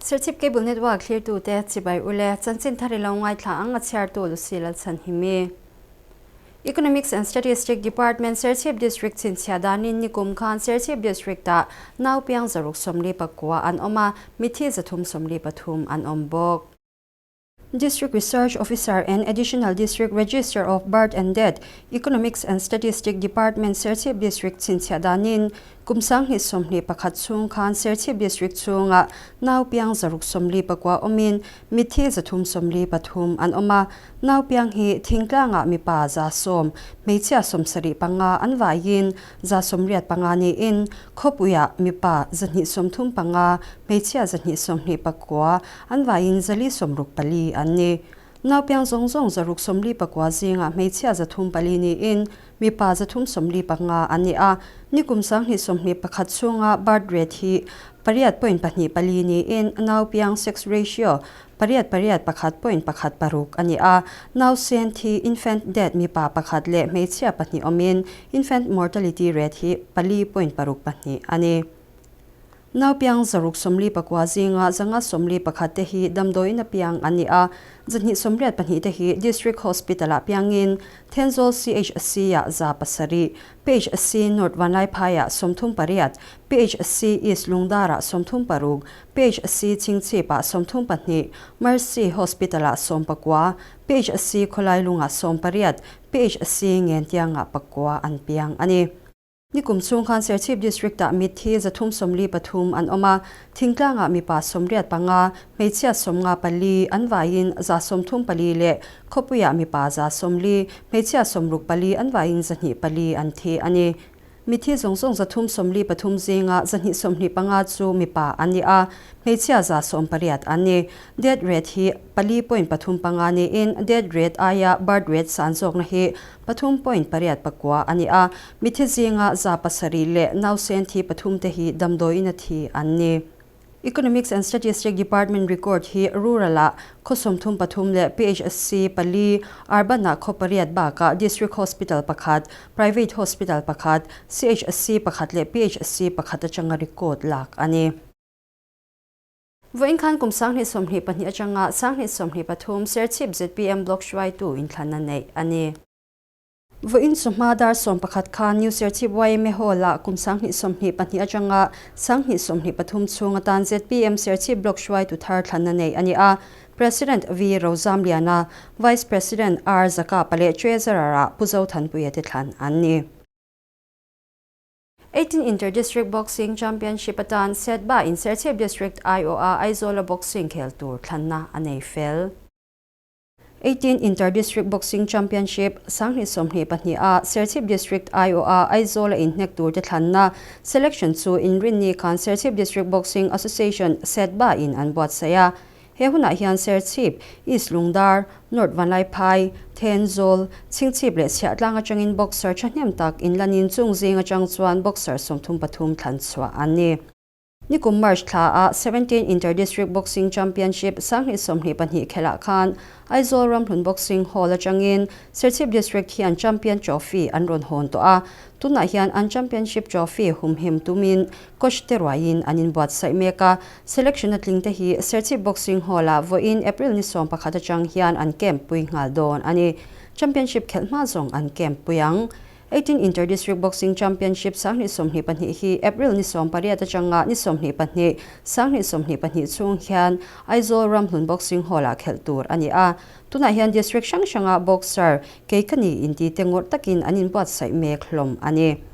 Serchhip Cable Network thlirtute chibai ule chanchin thar i lo ngaithla ang a chhiartu Lucy Lalchhanhimi. Economics and Statistics Department Serchhip District chhinchhiah danin nikum khan Serchhip District-ah naupiang 649 an awm a, mithi 333 an awm bawk. District Research Officer and Additional District Registrar of Birth and Death, Economics and Statistics Department Serchhip District chhinchhiah danin kum 2021 chhung khan Serchhip District chhungah naupiang 649 awmin mithi 343 an awm a. Naupiang hi thingtlangah mipa 110, hmeichhia 75 an vaiin 185 niin khawpuiah mipa 235, hmeichhia 229 An vaiin 464 an ni. Naupiang zawng zawng 649 zingah hmeichhia 304 niin mipa 345 an ni a. Nikum 2021 chhunga birth rate hi pariat point pahnih pali niin naupiang sex ratio pariat pariat pakhat point pakhat paruk a ni a. Nausen thi infant death mipa pakhat leh hmeichhia pahnih awmin infant mortality rate hi pali point paruk pahnih a ni. Naupiang 649 zinga 541 te hi damdawiin a piang an ni a, 282 te hi District Hospital-ah piangin Thenzawl CHC-ah 700, PHC North Vanlaiphaiah 38, PHC East Lungdarah 36, PHC Chhingchhipah 32, Mercy Hospital-ah 19, PHC Khawlailungah 18, PHC Ngentiangah pakua an piang a ni. Nikum chhung khan Serchhip District-ah mitthi 343 an awm a, thingtlangah mipa 85, hmeichhia 54 an vaiin 34 leh khawpuiah mipa 140, hmeichhia 64 an vaiin 204 an thi a ni. Mitthi zawng zawng 343 zinga 225 chu mipa an ni a, hmeichhia 108 an ni. Death rate hi pali point pathum panga niin death rate aia birth rate san zawkna hi pathum point pariat pakua a ni a, mithi zinga 700 leh nausen thi pathum te hi damdawiin a thi an ni. Economics and Statistics Department record hi Rural-ah khaw 33 leh PHC pali, Urban-ah khaw pariat bakah District Hospital pakhat, Private Hospital pakhat, CHC pakhat leh PHC pakhat atanga record lak a ni. Vawiin khan kum 2022 atanga 2023 Serchhip zpm Block hruaitu inthlanna neih a ni. Vawiin chawhma dar 11 khan New Serchhip yma Hall-ah kum 2022 atanga 2023 chhung atan zpm Serchhip Block hruaitu thar thlanna neih a ni a. President V Rozamliana, Vice President R Zakapa leh Treasurer-ah Pu Zothanpuia te thlan an ni. 18 Inter-District Boxing Championship atan Setba in Serchhip District aiawha Aizawla boxing khel tur thlanna a nei fel. 18 Inter-District Boxing Championship 2022 a Serchhip District aiawha Aizawla inhnek tur te thlanna selection chu inrinni khan Serchhip District Boxing Association Setba in an buatsaih a. He hunah hian Serchhip, East Lungdar, North Vanlaiphai, Thenzawl, Chhingchhip leh Chhiahtlang atangin boxer thahnem tak inlanin chung zing atang chuan boxer 33 thlan chhuah an ni. Nikum March thla a 17 Inter-District Boxing Championship 2022 khelah khan Aizawl Ramhlun Boxing Hall atangin Serchhip District hian Champion Trophy an rawn hawn tawh a, tunah hian an Championship Trophy humhim tumin Coach te ruaiin an inbuatsaih mek a, selection a tling te hi Serchhip Boxing Hall-ah vawiin April ni 11 atang hian an camp pui nghal dawn a ni. Championship khelh hma zawng an camp pui ang. 18 Inter-District Boxing Championship 2022 hi April ni 18 atanga ni 22, 2022 chhung hian Aizawl Ramhlun Boxing Hall-ah khelh tur a ni a. Tunah hian district hrang hranga boxer kei ka ni inti te ngawrh takin an inbuatsaih mek hlawm a ni.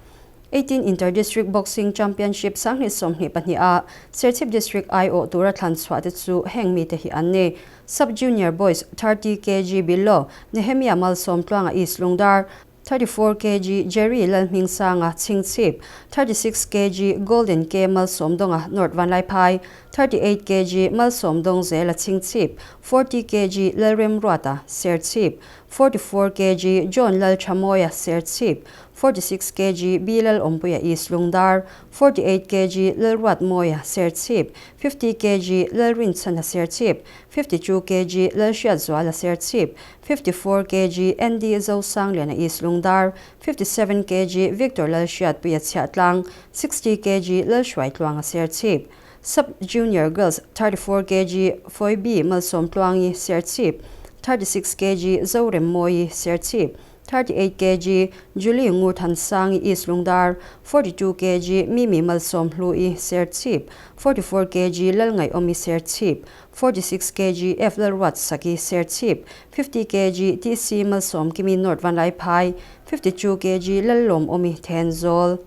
18 Inter-District Boxing Championship 2022 a Serchhip District aiawh tura thlan chhuah te chu heng mite hi an ni. Sub-Junior Boys 30 kg below Nehemia Malsawm Tluanga East Lungdar, 34 kg Jerry Lalhmingsanga Chhingchhip, 36 kg Golden K Malsawmdawnga North Vanlaiphai, 38 kg Malsawmdawng Zela Chhingchhip, 40 kg Lalremruata Serchhip, 44 kg John Lalthamoia Serchhip, 46 kg B Lalawmpuia East Lungdar, 48 kg Lalruatmawia Serchhip, 50 kg Lalrinchhana Serchhip, 52 kg Lalhriatzuala Serchhip, 54 kg Andy Zosangliana East Lungdar, 57 kg Victor Lalhriatpuia Chhiahtlang, 60 kg Lalhruaitluanga Serchhip. Sub Junior Girls 34 kg Phoebe Malsawmtluangi, Serchhip, 36 kg Zoremmawi, Serchhip, 38 kg Julie Ngurthansangi, East Lungdar, 42 kg Mimi Malsawmhlui, Serchhip, 44 kg Lalngaiawmi, Serchhip, 46 kg F Lalruatsaki, Serchhip, 50 kg TC Malsawmkimi, North Vanlaiphai, 52 kg Lallawmawmi, Thenzawl.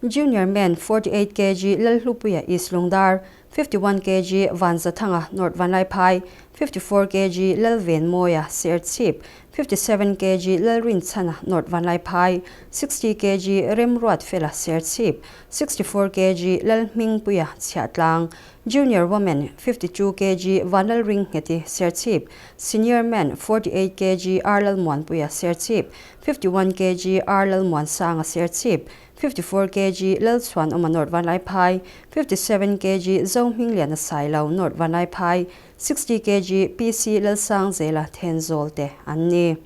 Junior Men 48 kg Lalhlupuia, East Lungdar, 51 kg Vanzathanga, North Vanlaiphai, 54 kg Lalvenmawia, Serchhip, 57 kg Lalrinchhana, North Vanlaiphai, 60 kg Remruatfela, Serchhip, 64 kg Lalhmingpuia, Chhiahtlang. Junior Women 52 kg Vanlalringheti, Serchhip, Senior Men 48 kg Arlalmuanpuia, Serchhip, 51 kg Arlalmuansanga, Serchhip, 54 kg Lalchhuanawma, North Vanlaiphai, 57 kg Zohmingliana Sailo, North Vanlaiphai, 60 kg PC Lalsangzela, Thenzawl te an ni.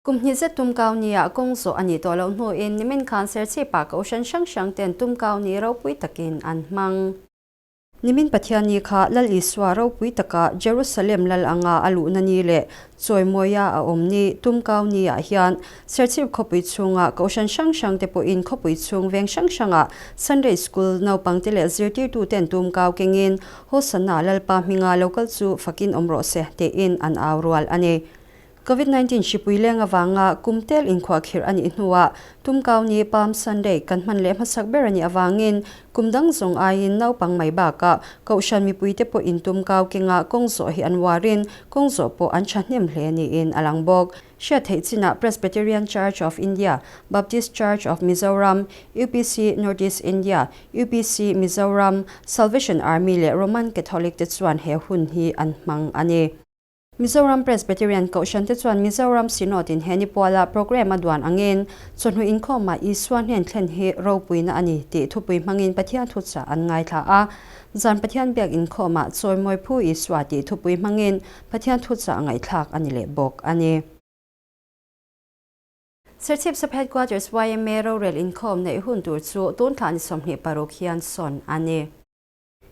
Kum hnih zet tumkau nia kawng zawh a nih tawh loh hnuin nimin khan Serchhip-ah kohhran hrang hrang ten tumkau ni ropui takin an hmang. Nimin Pathianni kha Lal Isua ropui taka Jerusalem lal anga a luhna ni leh chawimawia a awm ni tumkau niah hian Serchhip khawpui chhunga kohhran hrang hrang te pawhin khawpui chhung veng hrang hrangah Sunday School naupangte leh zirtirtuten tumkau kengin Hosanna Lalpa hminga lo kal chu fakin awm rawh se tiin an au rual a ni. Covid 19 hripui leng avanga kum tel inkhuahkhirh a nih hnuah Tumkau ni Palm Sunday kan hman leh hmasak ber a nih avangin kum dang zawng aiin naupang mai bakah Kohhran mipuite pawhin Tumkau kenga kawng zawh hi an uarin kawng zawh pawh an thahnem hle niin a lang bawk. Hriat theih chinah Presbyterian Church of India, Baptist Church of Mizoram, UPC North East India, UPC Mizoram, Salvation Army leh Roman Catholic te chuan he hun hi an hmang a ni. Mizoram Presbyterian Kohhran te chuan Mizoram Synod in he ni puala programme a duan angin chawhnu inkhawmah Isua hnen thlen hi ropuina a ni tih thupui hmangin Pathian thuchah an ngaithla a. Zan Pathian biak inkhawmah Chawimawi Phu Isua tih thupui hmangin Pathian thuchah ngaihthlak a ni leh bawk a ni. Serchhip Sub Headquarters yma rorel inkhawm neih hun tur chu tun thla ni 26 hian sawn a ni.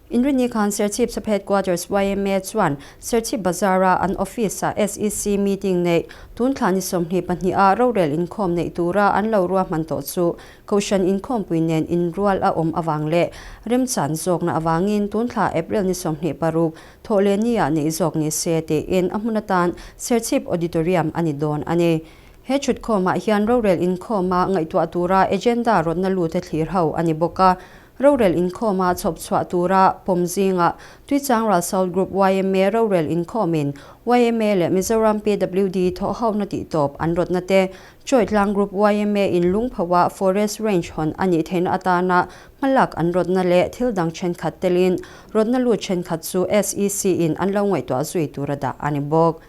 Inrinni khan Serchhip Sub Headquarters yma chuan Serchhip Bazar-a an office-ah SEC meeting neih tun thla ni 22 a rorel inkhawm neih tura an lo ruahman tawh chu Kohhran inkhawmpui nen inrual a awm avang leh remchan zawkna avangin tun thla April ni 26 thawhlehni-ah neih zawk ni se tiin a hmun atan Serchhip Auditorium a ni dawn a ni. He thutkhawmah hian rorel inkhawma ngaihtuah tura agenda rawtna lute thlir ho a ni bawk a. Rorel inkhawma chhawp chhuah tura pawm zingah Tuichangral South Group yma rorel inkhawmin yma leh Mizoram PWD thawhhona tihtawp an rawtna te, Chawitlang Group yma in lungphoa Forest Range hawn a nih theihna atana hmalak an rawtna leh thil dang thenkhat telin rawtna lut thenkhat chu SEC in an lo ngaihtuah zui tura dah a ni bawk.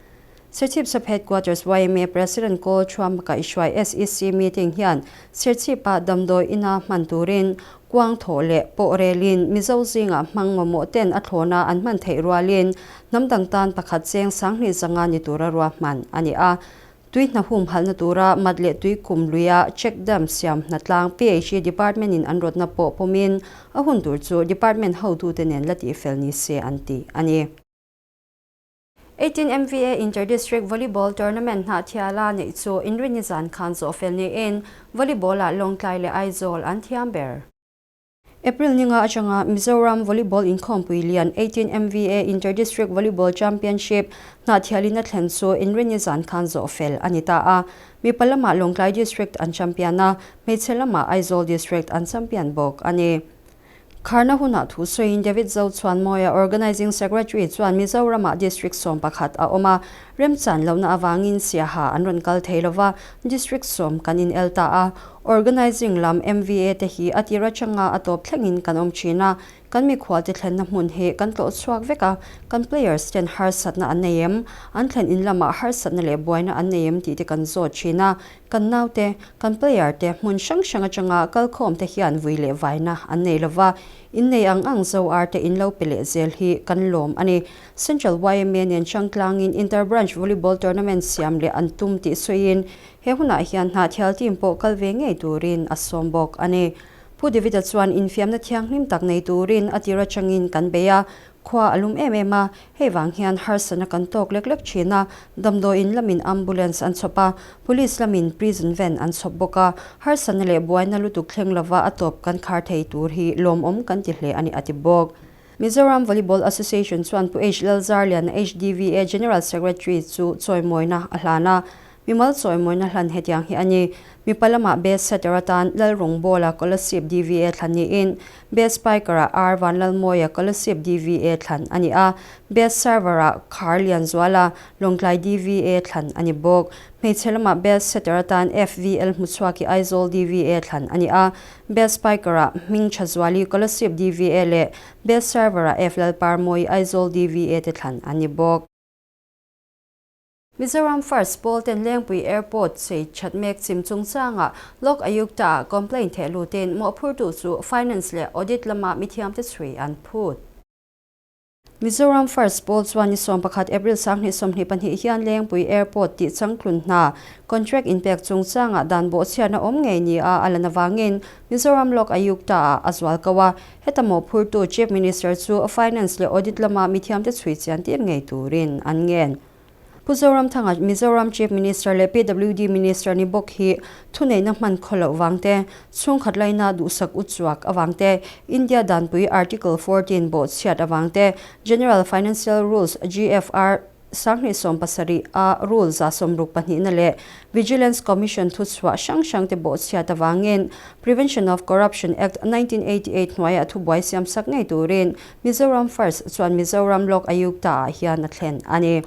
Serchhip Sub Headquarters yma President Kawl Thuamaka i hruai SEC meeting hian Serchhip-ah damdawi ina hman turin kuang thawh leh pawh relin Mizo zingah hmang mamawh ten a thlawna an hman theih rualin hnam dang tan pakhat cheng sanghnih zanga ni tura ruahman a ni a. Tui hna humhalhna tura mat leh tui kum luia check dam siam hnatlang PHE Department in an rawtna pawh pawmin a hun tur chu Department hotute nen la tihfel ni se an ti a ni. 18 MVA Inter-District Volleyball Tournament Hnahthiala neih chu Inrinni zan khan zawhfel niin Volleyball-ah Lawngtlai leh Aizawl an thiam ber. April ninga atanga Mizoram Volleyball inkhawmpui lian 18 MVA Inter-District Volleyball Championship Hnahthialin a thlen chu Inrinni zan khan zawhfel a ni ta a. Mipa lamah Lawngtlai District an champion a, hmeichhe lamah Aizawl District an champion bawk a ni. Kharna hunah thu sawiin David Zochhuanmawia, Organising Secretary chuan Mizoramah District 11 a awm a, remchan lohna avangin Siaha an rawn kal thei lova, District 10 kan in el ta a. Organising lam MVA te hi a tir atanga a tawp thlengin kan awm thin a, kan mikhualte thlenna hmun hi kan tlawh chhuak vek a, kan players ten harsatna an nei em, an thlen in lamah harsatna leh buaina an nei em tih te kan zawt thin a, Kan naute, kan player te hmun hrang hrang atanga kalkhawm te hian vui leh vaina an nei lova, innei ang ang zo ar te in lo pe leh zel hi kan lawm a ni. Central yma nen hrangtlangin Inter-Branch Volleyball Tournament siam leh an tum tih sawiin he hunah hian Hnahthial team pawh kal ve ngei turin a sawm bawk a ni. Pu David-a chuan infiamna thianghlim tak nei turin a tir atangin kan bei a, khua a lum em em a, hei vang hian harsatna kan tawk lek lek thin a, damdawiin lamin ambulance an chhawp a, police lamin prison van an chhawp bawk a, harsatna leh buaina lutuk thleng lova a tawp kan khar thei tur hi lawmawm kan ti hle a ni a ti bawk. Mizoram Volleyball Association chuan Pu H Lalzarliana HDVA General Secretary chu chawimawina a hlan a, mimal chawimawina hlan hetiang hi a ni. Mipa lamah Best Setter atan Lalrawngbawla Kolasib DVA thlan niin, Best Spiker-ah R Vanlalmawia Kolasib DVA thlan a ni a, Best Server-ah Khar Lianzuala Lawngtlai DVA thlan a ni bawk. Hmeichhe lamah Best Setter atan FVL Hmuchhuaki Aizawl DVA thlan a ni a, Best Spiker-ah Hming Thazuali Kolasib DVA leh Best Server-ah F Lalparmawii Aizawl DVA te thlan a ni bawk. Mizoram First pawl ten Lengpui Airport chei that mek chim chungchangah Lok Ayukta-ah complaint theh lutin mawhphurtu chu Finance leh Audit lama mithiamte chhui an phut. Mizoram First pawl chuan ni 11 April 2022 hian Lengpui Airport tih changtlun hna contract inpek chungchangah dan bawhchhiatna awm ngei nia a lan avangin Mizoram Lok Ayukta-ah a zual ko a, heta mawhphurtu Chief Minister chu Finance leh Audit lama mithiamte chhui chian tir ngei turin an ngen. Pu Zoramthanga, Mizoram Chief Minister leh PWD Minister ni bawk hi thuneihna hman khaw loh vang te, chhungkhat laina duhsak u chuak avang te, India danpui Article 14 bawhchhiat avang te, General Financial Rules, GFR, 2017 a Rule 62 leh Vigilance Commission thuchhuah hrang hrang te bawhchhiat avangin Prevention of Corruption Act 1988 hnuaiah thubuai siamsak ngei turin Mizoram First chuan Mizoram Lok Ayukta ah hian a thlen a ni.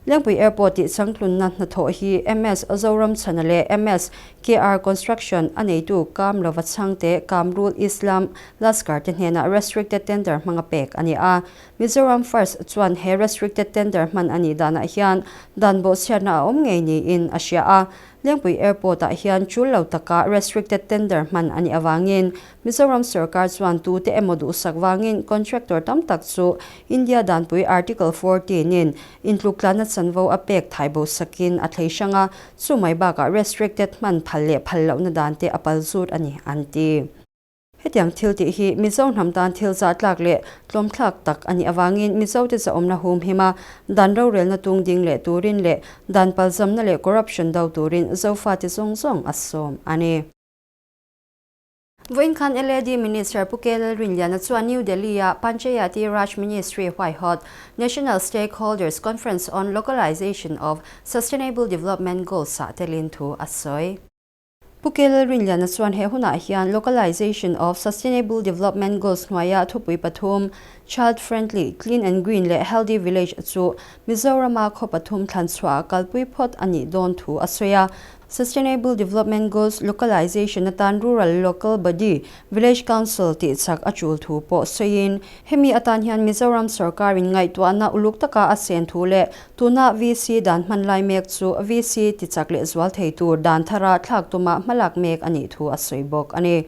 Lengpui Airport tih changtlunna hnathawh hi MS Zoramchhana leh MS KR Construction a neitu Kam Lova Chhangte Kamrul Islam Laskar te hnenah Restricted Tender hmanga pek a ni a. Mizoram First chuan he Restricted Tender hman a nih danah hian dan bawhchhiatna a awm ngei niin a hria a. Lengpui Airport ah hian tul lo taka Restricted Tender hman a nih avangin Mizoram sorkar chuan tute emaw duhsak vangin contractor tam tak chu India danpui Article 14 in intluktlana chanvo a pek thai bo sakin a thlei hrang a, chu mai bakah restricted hman phal leh phal lohna dan te a pal zut a ni, an ti. Hetiang thil tih hi Mizo hnam tan thil zahtlak leh tlawmthlak tak a nih avangin Mizote zahawmna hum him a, dan rorelna tung ding leh turin leh dan palzamna leh corruption do turin Zofate zawng zawng a sawm a ni. Vawiin khan LAD Minister Pu K Lalrinliana chuan New Delhi-a Panchayati Raj Ministry huaihawt National Stakeholders Conference on Localization of Sustainable Development Goals-ah telin thu a sawi. Pu K Lalrinliana chuan he hunah hian Localization of Sustainable Development Goals hnuaia thupui pathum, Child Friendly, Clean and Green leh Healthy Village chu Mizorama khaw pathum thlanchhuah kalpui phawt a nih dawn thu a sawi a. Sustainable Development Goals localization atan Rural Local Body, Village Council tih chak a tul thu pawh sawiin, hemi atan hian Mizoram sorkarin ngaihtuahna uluk taka a sen thu leh tuna VC dan hman lai mek chu VC ti chak leh zual thei tur dan thara thlak tuma hmalak mek a nih thu a sawi bawk a ni.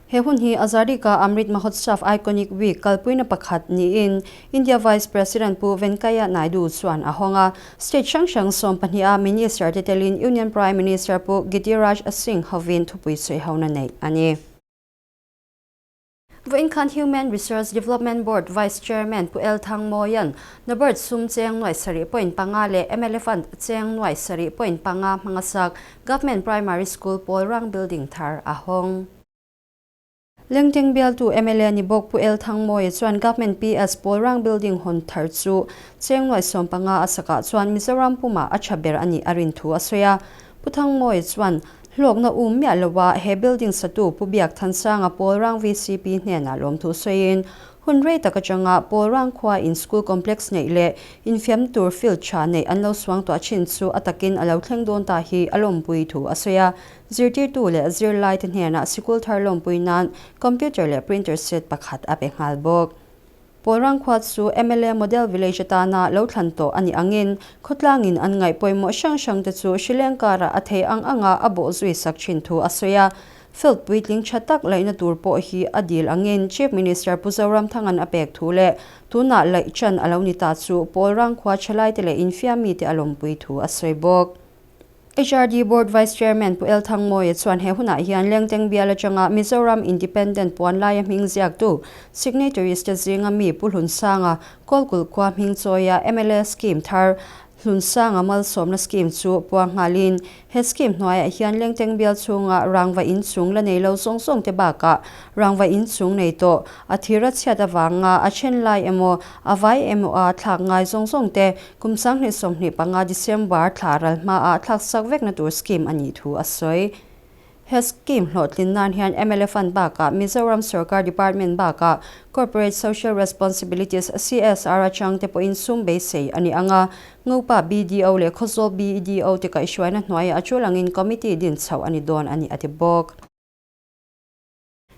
He hun hi Azadi Ka Amrit Mahotsav Iconic Week kalpuina pakhat niin India Vice President Pu Venkaiah Naidu chuan a hawng a. State hrang hrang 12 a Minister te telin Union Prime Minister Pu Giriraj Singh hovin thupui sawi hona nei a ni. Vawiin khan Human Resource Development Board Vice Chairman Pu L Thangmawia'n NABARD sum cheng nuai sarih point panga leh mla Fund cheng nuai sarih point panga hmanga sak Government Primary School Pawlrang Building thar a hawng. Lengteng bialtu mla ni bawk Pu L Thangmawia chuan Government PS Pawlrang Building hawn thar chu cheng nuai 15 a sakah chuan Mizoram pumah a tha ber a nih a rin thu a sawi a. Pu Thangmawia chuan hlawkna um miah loa he building satu Pu Biak Thansanga Pawlrang VCP hnenah lawm thu sawiin hun rei tak atanga Pawlrang khua in school complex neih leh infiam tur field tha neih an lo suang tuah thin chu a takin a lo thleng dawn ta hi a lawmpui thu a sawi a. Zirtirtu leh zirlai te hnenah sikul thar lawmpui nan computer leh printer set pakhat a pe nghal bawk. Pawlrang khua chu mla Model Village atana lo thlan tawh a nih angin khawtlangin an ngaih pawimawh hrang hrang te chu Sri Lanka-ah a thei ang anga a bawh zui sak thin thu a sawi a. Field puitling tha tak laihna tur pawh hi a dil angin Chief Minister Pu Zoramthanga'n a pek thu leh tunah laih chan a lo ni ta chu Pawlrang khua thalaite leh infiammi te a lawmpui thu a sawi bawk. HRD Board Vice Chairman Pu El Thangmawia chuan he hunah hian Lengteng bial atanga Mizoram Independent puan laia hming ziaktu signatories te zinga mi Pu Hlunsanga Kawlkulh khua hming chawia mla scheme thar Hlunsanga malsawmna scheme chu puang nghalin he scheme hnuaiah hian Lengteng bial chhunga rangva inchung la nei lo zawng zawng te bakah rangva inchung nei tawh a thir a chhiat avanga a then lai emaw a vai emaw a thlak ngai zawng zawng te Kum 2025 December thla ral hmaah thlaksak vekna tur scheme a nih thu a sawi. He scheme hlawhtlin nan hian mla Fund bakah Mizoram Sorkar Department bakah Corporate Social Responsibilities, CSR, atang te pawhin sum beisei a ni ang a, Ngopa BDO leh Khawzawl BDO te kaihhruaina hnuaiah a tul angin committee din chhoh a ni dawn a ni a ti bawk.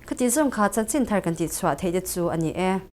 Khati zawng kha chanchin thar kan tihchhuah theih te chu a ni e.